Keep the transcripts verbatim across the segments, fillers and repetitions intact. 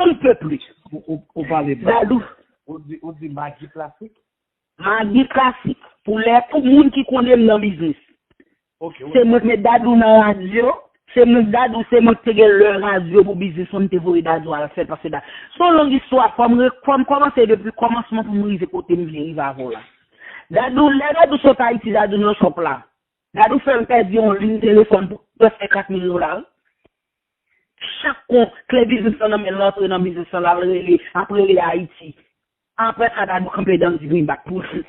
Un peu plus. Ou, ou, ou pale bas. Dadou, Ou di, ou di magi klasik? Magi klasik. Pou lè tout moun ki konnen m nan biznis. Ok, Se mwen k met Dadou nan radyo. Se mwen Dadou, se mwen ki te gen lè radyo pou biznis mwen, m te voye Dadou al fè l, paske da. Se yon long istwa, fò m re- fò m kòmanse depi kòmansman pou m rive kote m vle rive avè w la. Dadou, lè Dadou sot Ayiti, Dadou nan shop la. Dadou fè m pèdi yon liy telefòn pou prèske kat mil dola. Chak kon, kle biznis lan nan men l, antre nan biznis lan, l al rele, ap rele Ayiti. Apre sa, Dadou kanpe dan di Greenback pou l.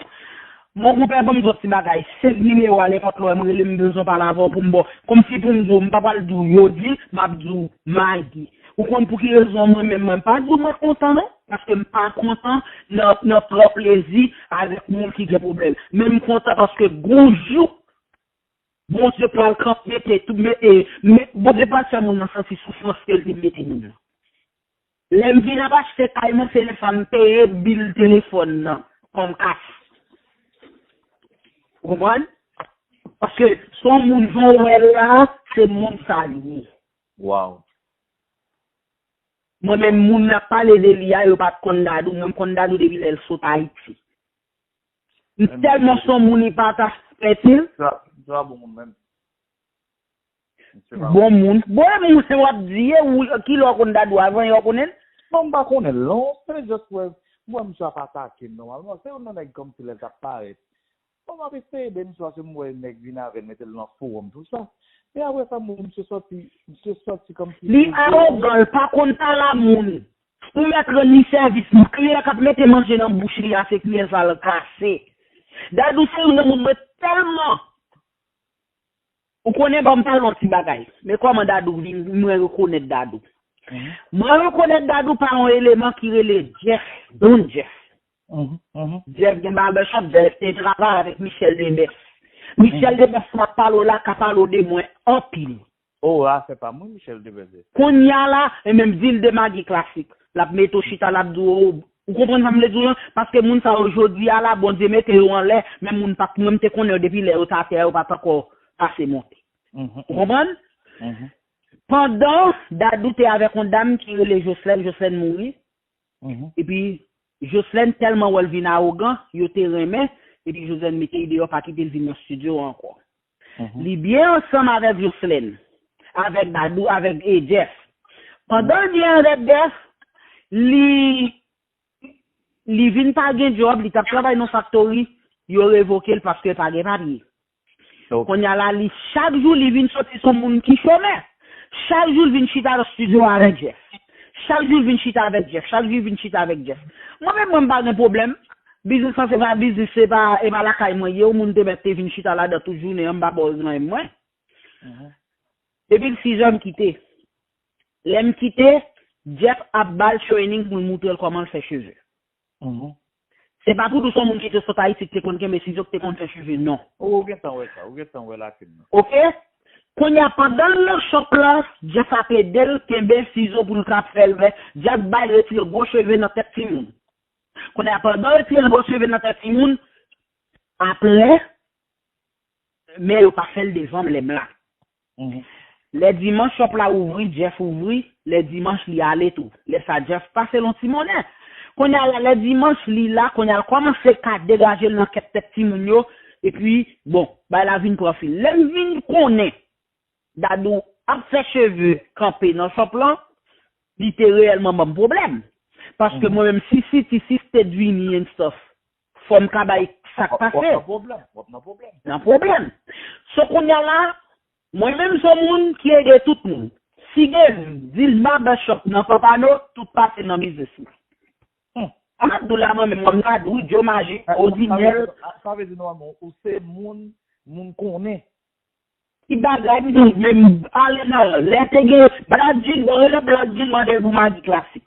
Mon konpè, ban m di w ti bagay. Senk nimewo a, nenpòt lè w wè m rele, m bezwen pale avè w pou m ba w. Kòmsi pou m di w, m pa pral di w yo di, m ap di w Magi. Ou konn pou ki rezon mwen menm, mwen pa di w mwen kontan, non? Paske m pa kontan nan, nan pran plezi avèk moun ki gen pwoblèm. Men m kontan paske gon jou, Bondye pral kanpe, mete tout, mete, met, Bondye pral fè moun nan santi soufrans ke l te mete moun nan. Lè m vin ap achte kay mwen, se lè sa m peye bil telefòn nan, Comcast. Ou konprann? Paske se yon moun jan w wè l la, se moun sa l ye. Wow. Mwen menm, moun n ap pale de li a, yo pa t konn Dadou. Mwen, m konn Dadou depi lè l sot Ayiti. M tèlman se yon moun epata, pètil. Sa, sa bon moun menm. Misye pa Bon moun. Bon moun, se w ap di, e ou, ki lè w konn Dadou avan, yo konnen l? Non, m pa konnen l, non. Se just wè, m wè misye ap atake m nòmalman. Se yon nan nèg kòmsi lè l t ap parèt. Bon, m ap eseye de misye, paske m wè nèg vin avè l, mete l nan fowòm, tou sa. E apre sa, m wè misye sòti, misye sòti kòmsi Li awogan, l pa konn pale a moun. Ou mèt rann li sèvis, m kliyè k ap mete manje nan bouch li a, se kliyè sa l kase. Dadou se youn nan moun mwen tèlman. Ou konnen, ban m pale yon ti bagay. Men kòman Dadou vin, mwen rekonèt Dadou. Mwen rekonèt Dadou pa yon eleman ki rele Jeff, Don Jeff. Jeff gen barbershop, Jeff te travay avèk Michel Demers. Michel Demers la pale w la, ka pale w de mwen anpil. Oh, a, se pa mwen, Michel Demers. Kounye a la, e menm di l de Magi klasik. L ap mete w chita, l ap di w, ou konprann sa m vle di w lan? Paske moun sa yo jodi a la, Bondye mete yo anlè, men moun pa, mwen m te konnen yo depi lè yo t atè a, yo pa t ankò pase monte. Ou konprann? Pandan Dadou te avèk yon dam ki rele Jocelyn, Jocelyn mouri. Epi Jocelyn tèlman wè l vin awogan, yo te renmen, epi Jocelyn mete l deyò, pa kite l vin nan estidyo a ankò. Li byen ansanm avèk Jocelyn, avèk Dadou, avèk e Jeff. Pandan l byen avèk Jeff, li, li vin pa gen djòb, li t ap travay nan faktori, yo revoke l paske l pa gen papye. Kounye a la, li, chak jou li vin soti se yon moun ki chomè. Chak jou l vin chita nan estidyo avèk Jeff. Chak jou l vin chita avèk Jeff. Chak jou l vin chita avèk Jeff. Mwen menm, mwen m pa gen pwoblèm. Biznis lan se pa biznis, se pa, e pa lakay mwen ye, yon moun te mèt te vin chita ladan tout jounen an, m pa ba w zanmi mwen. Depi l sizè m kite. Lè m kite, Jeff ap ba l training pou l moutre l kòman l fè cheve. Se pa pou di w se yon moun ki te sot Ayiti ki te konn kenbe sizo, ki te konn fè cheve, non. Ou gentan wè sa, ou gentan wè lakin nan. Ok? Kounye a, pandan l nan shop la, Jeff ap ede l kenbe sizo pou l ka fè l vè. Jeff bay retire gwo cheve nan tèt timoun. Kounye a, pandan retire gwo cheve nan tèt timoun, apre, men yo pa fè l devan m lè m la. Lè dimanch shop la ouvri, Jeff ouvri, lè dimanch li ale tou. Lè sa Jeff pase l yon ti monnen. Kounye a la, lè dimanch li la, kounye a l kòmanse ka degaje l nan kèk tèt timoun yo, epi, bon, bagay la vin pran fil. Lè m vin konnen Dadou ap fè cheve kanpe nan shop lan, li te reyèlman ban m pwoblèm. Paske mwen menm, si City, si State vini and stuff, fò m ka bay sa k pase. W ap nan pwoblèm, w ap nan pwoblèm. Nan pwoblèm. So kounye a la, mwen menm se yon moun ki ede tout moun. Si gen di l barbershop nan Pompano, tout pase nan biznis mwen. M ap di w la mwen menm, mwen m ka di w, Joe Magic, Odinèl. Sa vle di nòmalman, ou se moun, moun konnen. Ki bagay m di w, men m ale nan lè te gen Black Jean, mwen rele Black Jean, mande l pou Magi klasik.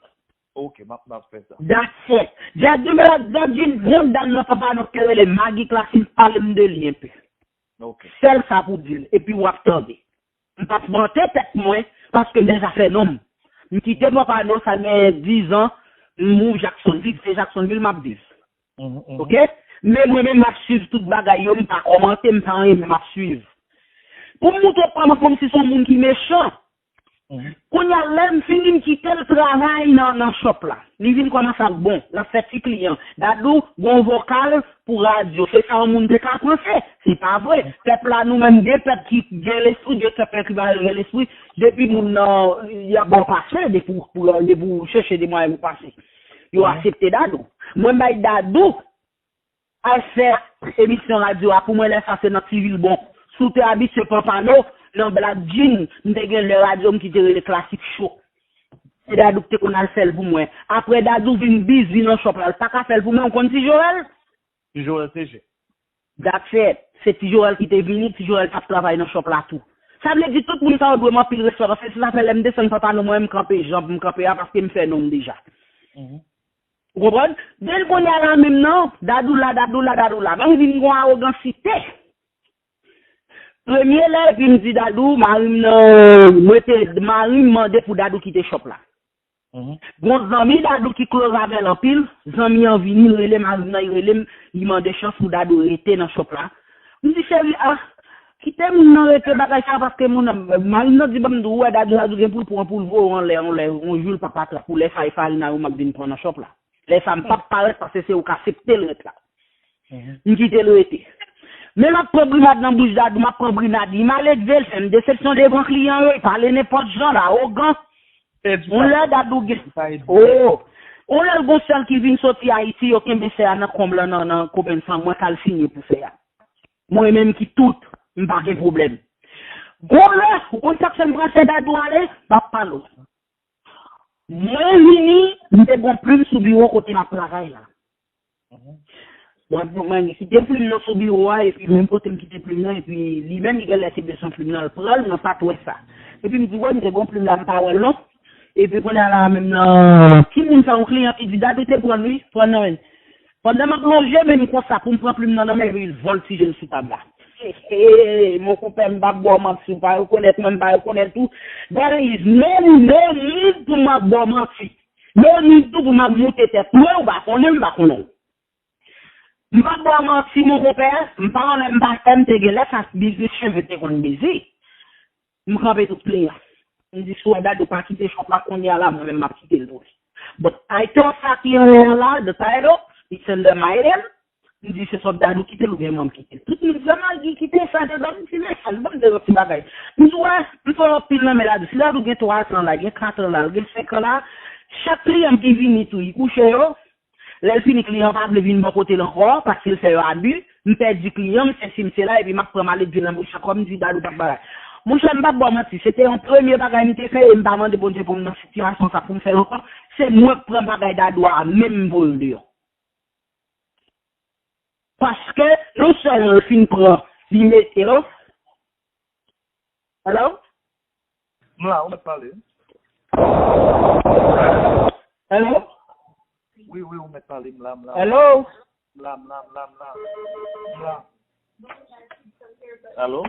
Ok, m ap, m ap fè sa. That's it. Black Jean, Black Jean, gon dam nan Pompano ki rele Magi klasik, pale m de li enpe. Ok. Sèl sa pou di l, epi w ap tande. M p ap vante tèt mwen, paske m deja fè non m. M kite Pompano, sa gen diz an, m move Jacksonville, se Jacksonville m ap viv. Ok? Men mwen menm, m ap swiv tout bagay yo, m pa kòmante, m pa anyen, men m ap swiv. Pou m moutre w kòman, kòmsi se yon moun ki mechan. Kounye a, lè m fini, m kite l travay nan, nan shop la. Li vin kòmanse ap bon, l ap fè ti kliyan. Dadou, gon vokal pou radyo. Se sa yon moun te ka panse. Se pa vre. Pèp la, nou menm, gen pèp ki gen lespri, gen pèp ki pa gen lespri. Depi moun nan, y ap ba w pase, depi w, depi w chèche de mwayen pou pase. Yo aksepte Dadou. Mwen, m bay Dadou al fè emisyon radyo a pou mwen, lè sa se nan Ti Vilbon. Si w te abitye pran pano, nan Black Jean, m te gen lè radyo m ki te rele Classic Show. Se Dadou ki te konn al fè l pou mwen. Apre Dadou vin bizi nan shop la, l pa ka fè l pou mwen, ou konn Ti Joel? Ti Joel T G. That's it. Se Ti Joel ki te vini, Ti Joel t ap travay nan shop la tou. Sa vle di tout moun sa yo dwe m anpil respè, paske se sa fè lè m desann pran pano mwen, m kanpe jan pou m kanpe a, paske m fè non m deja. Ou konprann? Den kounye a la menm nan, Dadou la, Dadou la, Dadou la. Mwen vin gon awogansite. Premye lè, epi m di Dadou, mari m nan, mwen te, mari m mande pou Dadou kite shop la. Gon zanmi Dadou ki close avè l anpil, zanmi an vini, l rele mari m nan, li rele m, li mande chans pou Dadou rete nan shop la. M di, cheri, ah, kite moun nan rete bagay sa, paske moun nan, mari m nan di, ban m di w, ou wè Dadou, Dadou gen pou l pran pou l voye w anlè, anlè, yon jou l p ap atrap ou, lè sa e farin a yo m ap vin pran nan shop la. Lè sa m p ap parèt paske se ou k aksepte l ret la. M kite l rete. Men m ap pran brimad nan bouch Dadou, m ap pran brimad li. Maledve l fè m desepsyon devan kliyan yo, li pale nenpòt jan, l awogan. On lè Dadou gen. Oh! On lè l gon sèl ki vin soti Ayiti, yo kenbe sè a nan konb lan, nan, nan kopenn san mwen k al siyen pou sè a. Mwen menm ki tout, m pa gen pwoblèm. Gon lè, ou konn sa k fè m pran sè Dadou ale? M ap pale w. Mwen vini, m te gon plim sou biwo kote m ap travay la. Mwen, mwen kite plim nan sou biwo a, epi menm kote m kite plim nan, epi li menm li genlè te bezwen plim nan, l pran l, mwen pa t wè sa. Epi m di, wè, m te gon plim la, m pa wè l non. Epi kounye a la menm nan, timoun sa, yon kliyan ki di, Dadou te pran l wi, pran l nan men l. Pandan m ap lonje men m konsa pou m pran plim nan nan men, epi l vòltije l sou tab la. He, he, mon konpè, m p ap ba w manti, ou pa rekonèt mwen, m pa rekonèt ou. There is no, no need pou m ap ba w manti. No need tou pou m ap moute tèt mwen, ou pa konnen, m pa konnen w. M p ap ba w manti, mon konpè, m pa anlè, m pa fè, m te gen lè sa biznis cheve te konn bizi. M kanpe tout kliyan. M di, si w wè Dadou pa kite shop la kounye a la, mwen menm m ap kite l tou. But title sa ki anlè an la, the title, it's under my name. M di, se sòt Dadou kite l oubyen mwen m kite l. Tout moun di, Dadou kite sa dedan, m di, men sa, ban m de lòt ti bagay. M di, wè, m fè anpil nan men Dadou. Si Dadou gen twa zan la, gen kat an la, l gen senk an la, chak kliyan m ki vini tou, li kouche yo, lè l fini, kliyan pa vle vin bò kote l ankò, paske l fè yo abi. M pèdi kliyan, m sesi, m sela, epi m ap pran maledve nan bouch ankò, m di Dadou p ap bagay. Monchè, m p ap ba w manti, se te yon premye bagay m te fè, e m pa mande Bondye pou m nan sitiyasyon sa pou m fè l ankò. Se mwen k pran bagay Dadou a, menm m voye l deyò. Paske, non sèlman l fin pran, li mete l, Hello? M la, ou mèt pale. Hello? Wi, wi, ou mèt pale, m la, m la. Hello? M la, m la, m la, m la. M la. Alo?